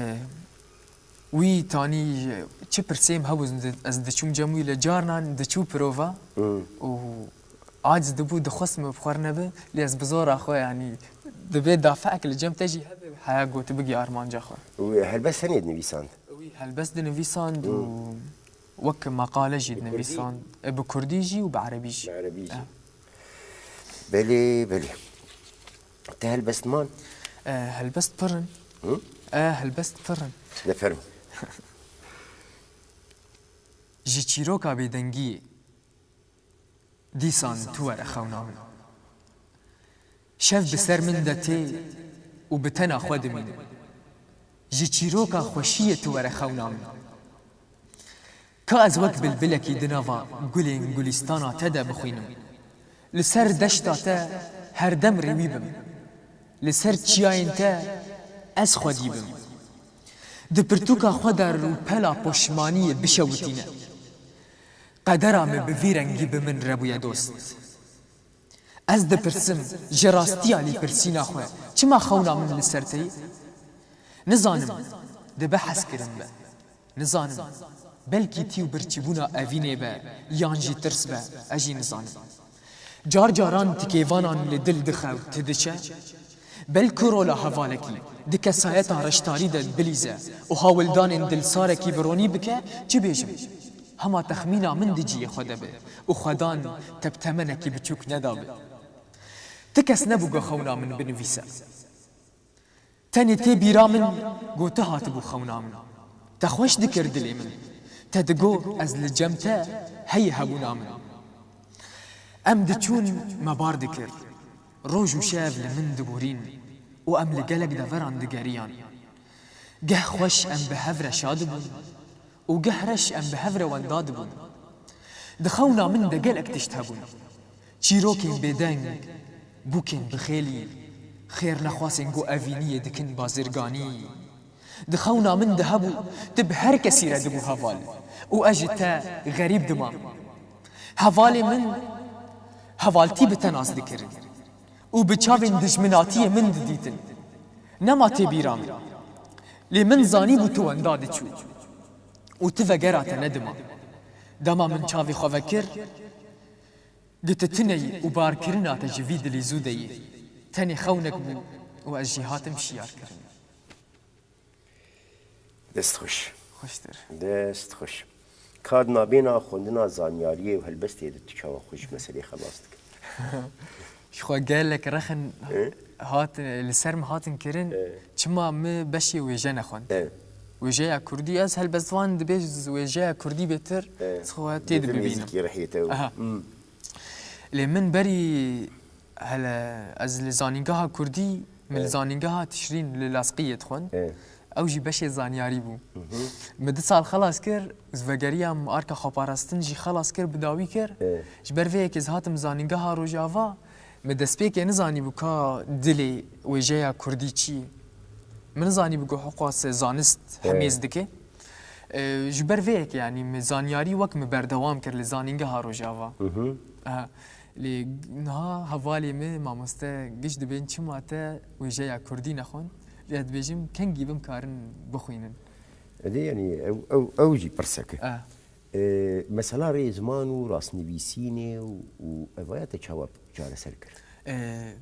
Wî tanî çi pirsêm hebû, ez di-, ez diçûm cem wî, li carnan diçû pirova Hmm. û aciz dibû, dixwest min bi xwe re nebe, lê ez bi zora xwe, yanî, dibê dafeek li cem te jî hebe, heya got bigî armanca xwe. Û helbest tenê dinivîsand? Wî helbest dinivîsand û Hmm. wek meqale jî Bi kurdî? dinivîsand. E, bi kurdî jî û bi erebî jî. Bi erebî jî. Eh. Belê, belê. Te helbest man? E, helbest pir in. Hı? E, helbest pir in. De fermo. Ji çîroka bêdengiyê, dîsan tu were xewna min. Şev bi ser min de tê û bi tena xwe dimînim. Ji çîroka xweşiyê tu were xewna min. Ka ez wek bilbilekî di nava gulên gulîstana te de bixwînim. Li ser deşta te herdem rêwî bim. Li ser çiyayên te ez xwedî bim. Di pirtûka xwe de rûpela poşmaniyê bişewitîne. Qedera min bi vî rengî bi min re bûye dost. Ez dipirsim, ji rastiya lîpirsîna xwe, çima xewna min li ser te ye? Nizanim, dibe hezkirin be. Nizanim, belkî tî û birçîbûna evînê be, yan jî tirs be, ez jî nizanim. Car caran tikêvanan li dil dixe û ti diçe. Belku rola hevalekî di kesayeta reştarî de bilîze û hawildanên dilsarekî bi ronî bike, çi bêjim? Hema texmîna min di cihê xwe de be û xwedan teptemenekî biçûk nedabe. Ti kes nebû ku xewna min binivîse. Tenê tê bîra min, got, tu hatibû xewna min. Te xweş dikir dilê min. Te digot, ez li cem te heyî hebûna min. Em diçûn, me bar dikir. Roj û şev li min diborîn û em li gelek deveran digeriyan. Geh xweş em bi hev re şa dibûn û geh reş em bi hev re wenda dibûn. Di xewna min de gelek tişt hebûn. Çîrokên bêdeng, bûkên bi xêlî, xêrnexwasên ku evîniyê dikin bazirganî. Di xewna min de hebû, tu bi her kesî re dibû heval û ez ji te xerîb dimam. Hevalê min hevaltî bi te nas dikirin û bi çavên dijminatiyê min didîtin. Nema tê bîra min. Lê min zanîbû tu wenda diçû û tu vegera te nedima. Dema min çavê xwe vekir, gotî tu neyî û barkirina te ji vî dilê zû de ye. Tenê xewnek bû û ez jî hatim şiyarkirin. Dest xweş. Xweştir. Dest xweş. Ka di navbêna xwendina zanyariyê û helbestê de tu çawa xwe ji meselê xelas dikî? Ji xwe gelek rexin E? hatin, li ser min hatin kirin, E? çima min beşê wêje nexwend. E? Wêjeya kurdî, ez helbestvan dibêj wêjeya kurdî bêtir, E? xwe tê Dibim dibibînim. Nêzîkî rihê te û Aha. Hmm. Lê min berî Hele ez li zanîngeha kurdî, min li Evet. zanîngeha Tişrîn li Lasqiyê dixwend. Evet. Ew jî beşê zanyarî bû. Hı hı. Min du sal xelas kir, ez vegeriyam arka xweparastin jî xelas kir, bi dawî kir. Evet. Ji ber vê yekê ez hatim zanîngeha Rojava, min destpêkê nizanîbû ka dilê wêjeya kurdî çi ye. Min nizanîbû ku hiqas zanist Evet. hemêz dike. Ee, ji ber vê yekê, yanî min zanyarî wek min berdewam kir li zanîngeha Rojava. Hı hı. Aha. Lê niha hevalê min mamoste giş dibên çima te wêjeya kurdî nexwend? Lê ez dibêjim kengî bim karin bixwînin. Edê, yanî ew, ew, ew jî pirsek e. Eh. Ee, mesela rêziman û rastnivîsînê û, û evaya te çawa çareser kir? Ee,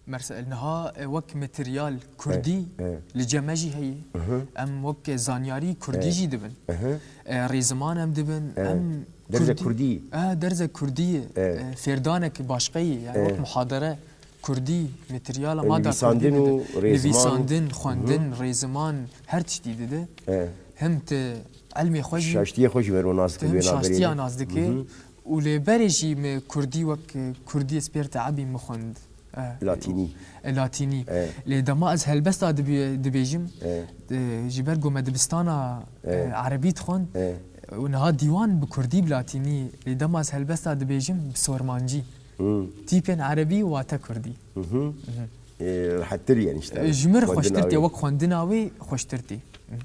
Merse niha, e, wek materyal kurdî E, e. li cem me jî heye. Hı hı. Em wek zanyarî kurdî E. jî dibin. Hı hı. E, rêziman em dibin, E. em Derze kurdî. kurdî. E, derze kurdî ye. E. E, fêrdanek başqe ye. Yani E. wek muhadere kurdî, materyala E, ma da nivîsandin kurdî û dibin. rêziman. Nivîsandin, Hı hı. xwendin, rêziman, her tiştî dide. E. Hem te ilmê xwe jî Şaştiyê xwe jî wero nas dike, Tim wê şaştiya navberê. nas dike. Hı hı. Û lê berê jî me kurdî wek, e, kurdî ez pêr teebî min xwend. E, Latînî. e, latînî. E. Lê dema ez helbesta dibê-, dibêjim, E. e, ji ber ku me dibistana, e, E. erebî dixwend, E. û niha dîwan bi kurdî, bi latînî. Lê dema ez helbesta dibêjim, bi sormancî. Hmm. Tîpên erebî, wate kurdî. Hı hı. Hı hı. E, rehettir yani işte. E, ji min re Xwendina xweştir tê, wê. wek xwendina wê xweştir tê. Hı.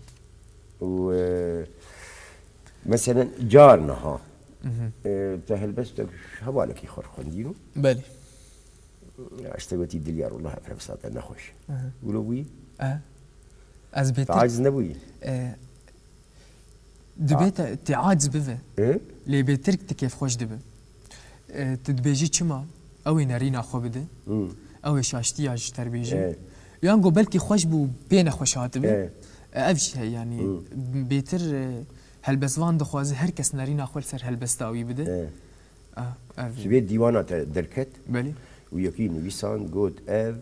Û, e, meselen car niha, Mhm. e, te helbest te hevalekî xwe xwendî no? Belê. Ya işte gotî Dilyar, wallah ev helbesta te nexweş. Mhm. Wilo bûyî? E, ez bêtir Te aciz nebûyî? E, dibê te, te aciz bibe. E? Lê bêtir tu kêfxweş dibe. E, tu dibêjî çima? Ew ê nerîna xwe bide. Hmm. Ew ê şaştiya ji te re bêje. E. Yan go belkî xweş bû, pê nexweş hatibe. E. E, ev jî heye, yanî Hmm. bêtir, e, helbestvan dixwaze her kes nerîna xwe li ser helbesta wî bide. E. Ah, ev Ji vê dîwana te derket Belê. û yekî nivîsand, got ev,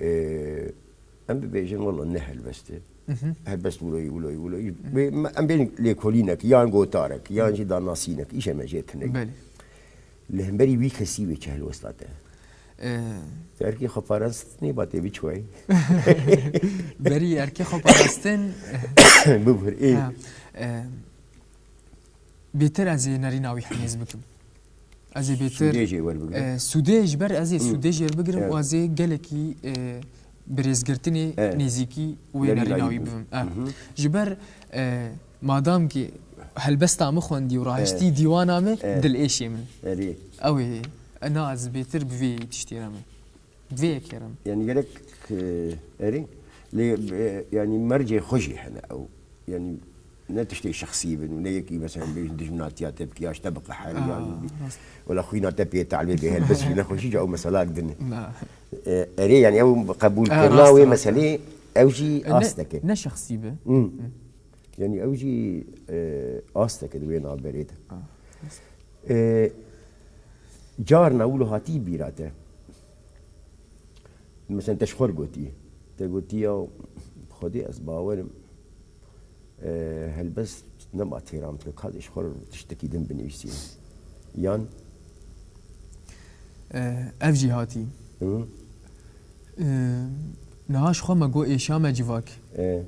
e, em bibêjin, wela ne helbest e. Mhm. Helbest wilo ye, wilo ye, wilo ye. Mhm. Wê me, em bên lêkolînek, yan gotarek, yan jî danasînek, îşe me jê tune ye. Belê. Li hemberî wî kesî wê çi helwesta te? Ee, Te erkê xweparastinê ba tê biçûyî. Berî erkê xweparastin. Bibir, ê. Ha, e, bêtir ez ê nerîna wî hemêz bikim. Ez ê bêtir, Sûdê jê werbigirim. e, sûdê ji ber ez ê Hı. sûdê jê bigirim Evet. û ez ê gelekî, e, bi rêzgirtinê Evet. nêzîkî wê Nerîna nerîna wî wî bû. bibim. E, Hı hı. Ji ber, e, madam ki helbesta min xwendî û rahiştî Evet. dîwana min, Evet. dil êşê min. Erê. Ew ê, e, na ez bêtir bi vê tiştê re me. Bi vê yekê re me. Yani gerek, e, erê, lê, e, yani mercê xwe jî hene ew. Yani ne tiştê şexsî bin û ne yekî mesela bêjin dijminatiya te bikî, ya ji te biqeher, Ah, yan rast. wela xwîna te pê tehlê bê helbest jî nexweşî, ca ew meselak din e. Na. E, erê, yani ew qebûlkirina Ah, rast, wê rast. meselê, ew jî E, ne, asteke. ne şexsî be. Hmm. Hı. Yani ew jî, e, asteke di wê navberê de. Ah, rast. E, carna wilo hatî bîra te. Mesela te ji xwe re gotî. Te gotiya, Xwedê ez bawer im, e, helbest nema têra min, ka ez ji xwe re tiştekî din binivîsînim. Yan E, ev jî hatî. Hı. E, niha ji xwe me got êşa me civak. E.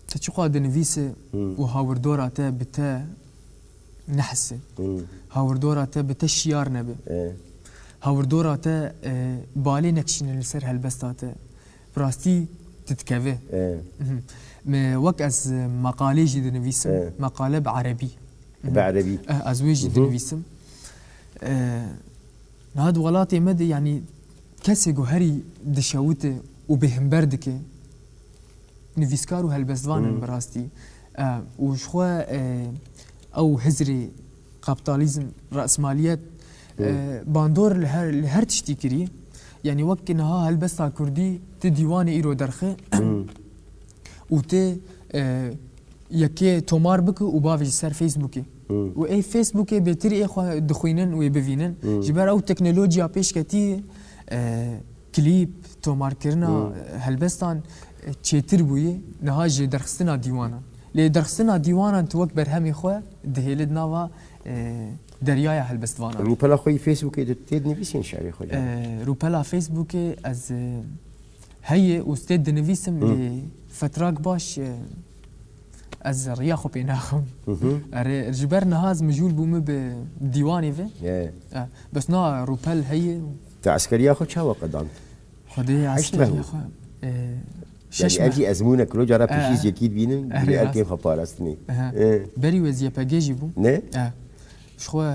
Te çiqas dinivîse Hı. û hawirdora te bi te nehise. Hı. Hawirdora te bi te şiyar nebe. E. Hawirdora te, e, balê nekişîne li ser helbesta te. Bi rastî tu dikeve. E. Mhm. Me wek ez, e, meqalê jî dinivîsim. E. Meqale bi erebî. Bi erebî. Eh, ez wê jî Hı hı. dinivîsim. Eh, niha di welatê me de, yanî kesê ku herî dişewite û bêhember dike, nivîskar û helbestvan in Hı. bi rastî. Eh, û ji xwe, eh, ew hizrê kapitalizm, rasmaliyet, Hı. eh, bandor li her, li her tiştî kirî. Yanî wek niha helbesta kurdî tu dîwanê îro derxe Hı. û tu, eh, yekê tomar bike û bavêje ser Facebookê. Hı. Û ê Facebookê bêtir ê xwe dixwînin û ê bivînin. Hı. Ji ber ew teknolojiya pêşketî, e, klîp, tomarkirina Hı. helbestan, e, çêtir bûye. Niha ji derxistina dîwanan. Lê derxistina dîwanan tu wek berhemê xwe dihêlî di nava, e, deryaya helbestvanan. Rûpela xwe yî Facebookê de tê dinivîsîn şerê xwe? E, rûpela Facebookê ez, e, heye û stê dinivîsim Hı. lê fetrak baş, e, ez riya xwe pê naxim. Hı hı. Erê, ji ber niha ez mijûl bûme bi dîwanê ve. Ye. E, bes na rûpel heye. Te eskeriya xwe çawa qedand? Xwedê Heşt meh eskeriya bû. xwe, e, şeş Yanî ev meh. jî ezmûnek, roja ra pêşî E. zêkî dibînin, Erê, dilê rast. erkên xwe parastinê. Aha. E. Berî wê ez Y P G jî bûm. Ne? E. Ji xwe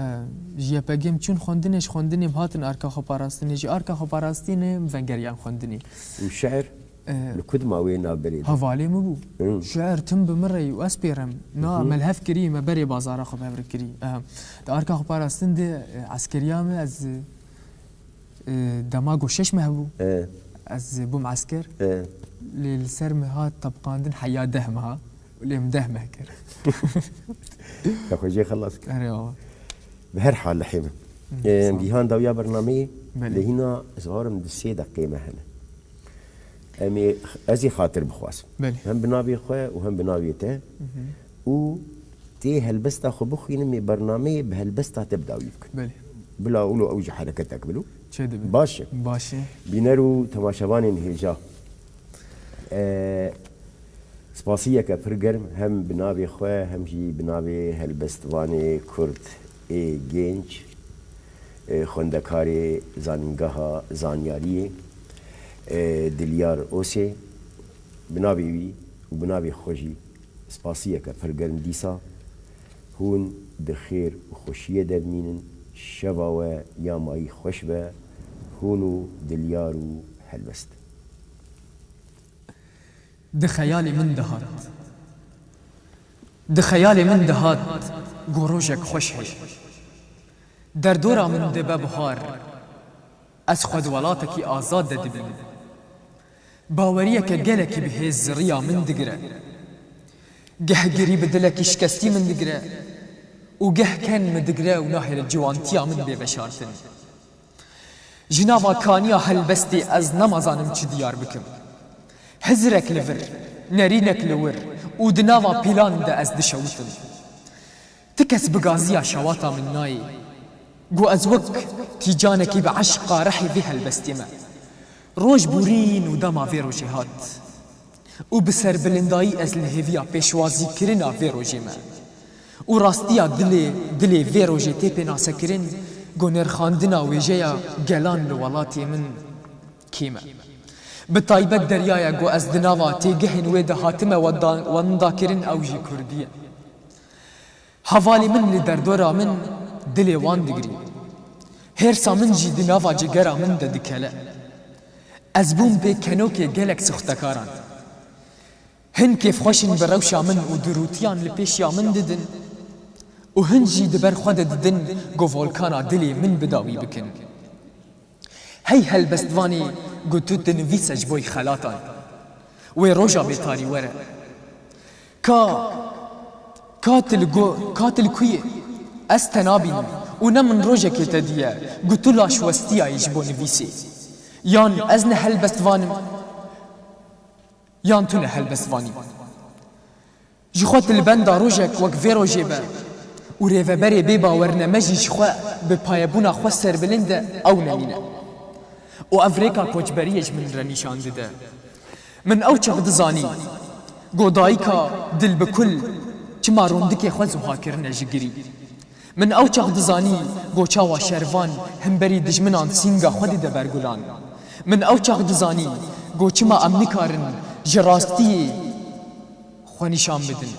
ji Y P G em çûn xwendinê, ji xwendinê em hatin arka xwe parastinê, ji arka xwe parastinê em vengeriyan xwendinê. Û şiir? E, Li ku dima wê navberê de? Hevalê min bû. Hı. Şiir tim bi min re û ez pê re im. Na, Hı hı. me li hev kirî, me berê bazara xwe bi hev re kirî. E, di arka xwe parastin de, e, eskeriya me ez, e, dema ku şeş meh bû. E. Ez bûm esker. E. Lê li ser min hat tebqandin heya deh meha. Lê min deh meh kir. Te xwe jê xelas kir. Erê baba. Bi her hal lehê min. Hı, Em, sağ ol. Gihan dawiya bernameyê Belê. lê hîna ez bawerim di sê deqê me hene. Em ê, ez ê xatir bixwazim. Belê. Hem bi navê xwe û hem bi navê te. Hı hı. Û tê helbesta xwe bixwînim, ê bernameyê bi helbesta te bi dawî bikim. Belê. Bila wilo ew jî hereketek bilo. Çê dibe. Baş e. Baş e. Bîner û temaşevanên hêja. E, spasiyeke pir germ hem bi navê xwe hem jî bi navê helbestvanê Kurd ê gênc, e, xwendekarê Zanîngeha Zanyariyê, e, Dilyar Osê, bi navê wî û bi navê xwe jî spasiyeke pir germ dîsa. Hûn di xêr û xweşiyê de bimînin, şeva we ya mayî xweş be, hûn û Dilyar û helbest. Di xeyalê min dihat. Di xeyalê min dihat ku rojek xweş heye. Derdora min dibe bihar. Ez xwe di welatekî azad de dibînim. Baweriyeke gelekî bi hêz riya min digire. Geh girî bi dilekî şikestî min digire û geh ken min digire û nahêle ciwantiya min bê veşartin. Ji nava kaniya helbestê ez nemazanim çi diyar bikim. Hizirek li vir, nerînek li wir û di nava pîlan de ez dişewitim. Ti kes bi gaziya şewata min nayê. Got ez wek tîcanekî bi eşqa rihê vê helbestê me. Roj borîn û dema vê rojê hat. Û bi serbilindayî ez li hêviya pêşwazîkirina vê rojê me. Û rastiya dilê, dilê vê rojê tê pênasekirin, ku nirxandina wêjeya gelan li welatê min kêm e. Bi taybet deryaya ku ez di nava têgehên wê de hatime wenda-, wendakirin ew jî kurdî ye. Hevalê min li derdora min dilê wan digirî. Hêrsa min jî di nava cigera min de dikele. Ez bûm bê kenokê gelek sixtekaran. Hin kêfxweş in bi rewşa min û dirûtiyan li pêşiya min didin û hin jî di ber xwe de didin ku volkana dilê min bi dawî bikin. Hey helbestvanê ku tu dinivîse ji bo xelatan. Wê roja bêtarî were. Ka, ka tu li go, ka tu li ku yî? Ez te nabînim û ne min rojekê te diye ku tu laş westiyayî ji bo nivîsê. Yan ez ne helbestvan im? Yan tune helbestvanî. Ji xwe tu li benda rojek wek vê rojê be û rêveberê bê bawer neme jî ji xwe bi payebûna xwe serbilind e, ew nemîne. Û ev rêka koçberiyê ji min re nîşan dide. Min ew çax dizanî, go dayika dil bi kul çima rondikê xwe zuha kirine ji girî. Min ew çax dizanî, go çawa şervan himberî dijminan sînga xwe dide ber gulan. Min ew çax dizanî, go çima em nikarin ji rastiyê xwe nîşan bidin.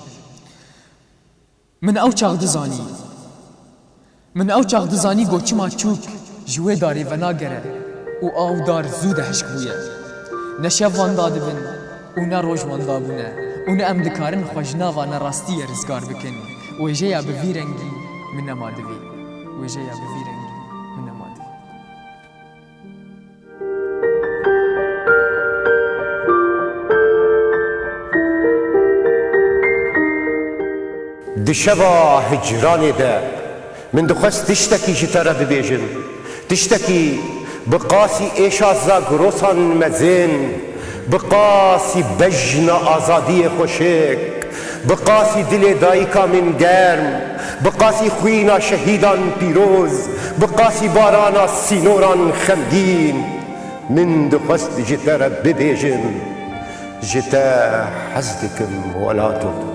Min ew çax dizanî. Min ew çax dizanî, go çima çûk ji wê darê venagere û ew dar zû de hişk bûye. Ne şev wenda dibin û ne roj wenda bûne û ne em dikarin xwe ji nava nerastiyê rizgar bikin. Wêjeya bi vî rengî min nema divê. Wêjeya bi vî rengî min nema divê. Di şeva hicranê de min dixwest tiştekî ji te re bibêjim. Tiştekî bi qasî êşa zagrosan mezin, bi qasî bejna azadiyê xweşik, bi qasî dilê dayika min germ, bi qasî xwîna şehîdan pîroz, bi qasî barana sînoran xemgîn. Min dixwest ji te re bibêjim, ji te hez dikim welato.